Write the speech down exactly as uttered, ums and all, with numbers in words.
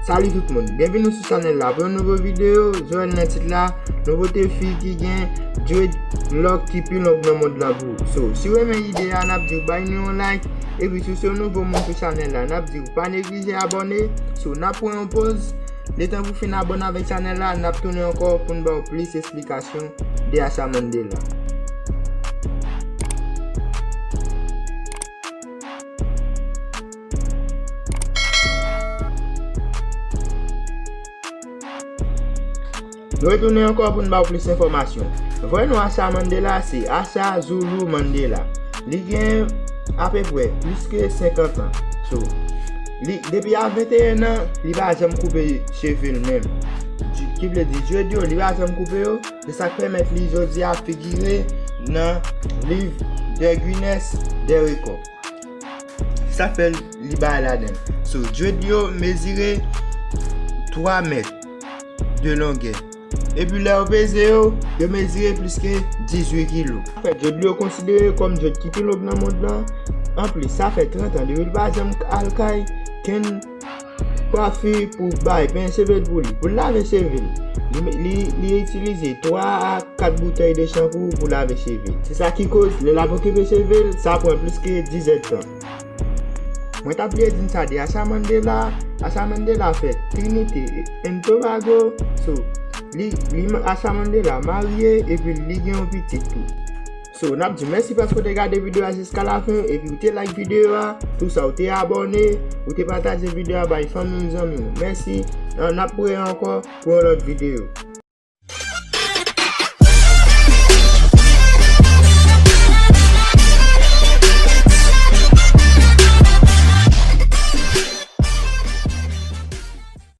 Salut tout moun, byenvini sou chanèl la pou yon nouvo videyo. Joel nan tit la, nouvo defi ki gen dreadlock ki pi long nan mond lan pou ou. So, si w renmen ide a, n ap di w bay nou yon like. Epi si w se yon nouvo moun sou chanèl la, n ap di w pa neglije abòne. So, n ap pran yon poz. Letan pou fin abòne avèk chanèl la, n ap tounen ankò pou n ba w plis esplikasyon de Asha Mandela. Nou retounen ankò pou n ba w plis enfòmasyon. Vrè non Asha Mandela se Asha Zulu Mandela. Li gen apeprè plis ke senkant an. So, li, depi a venteyen an, li pa janm koupe cheve l menm. Di, ki vle di, dread yo, li pa janm koupe yo. Se sa k pèmèt li jodi a figire nan liv de Guinness de rekò. Sa fè li bay ladan. So, dread yo mezire twa mèt de longè. Epi lè yo peze yo, yo mezire plis ke dizuit kilo. Sa fè dread yo konsidere kòm dread ki pi long nan mond lan. Anplis, sa fè trant an depi l pa janm al kay kenn kwafi pou bay, penyen cheve l pou li. Pou l lave cheve l, li, li, li itilize twa a kat boutèy de chanpou pou lave cheve l. Se sa ki koz, lè l ap okipe cheve l, sa pran plis ke diz èdtan. Mwen t ap bliye di n sa de Asha Mandela. Asha Mandela fèt Trinité and Tobago. So, li, li, Asha Mandela marye epi li gen yon pitit tou. So, n ap di mèsi paske w te gade videyo a jiska lafen, epi w te like videyo a, tou sa, w te abòne, w te pataje videyo a bay fanmi w, zanmi w. Mèsi, n ap wè ankò pou yon lòt videyo.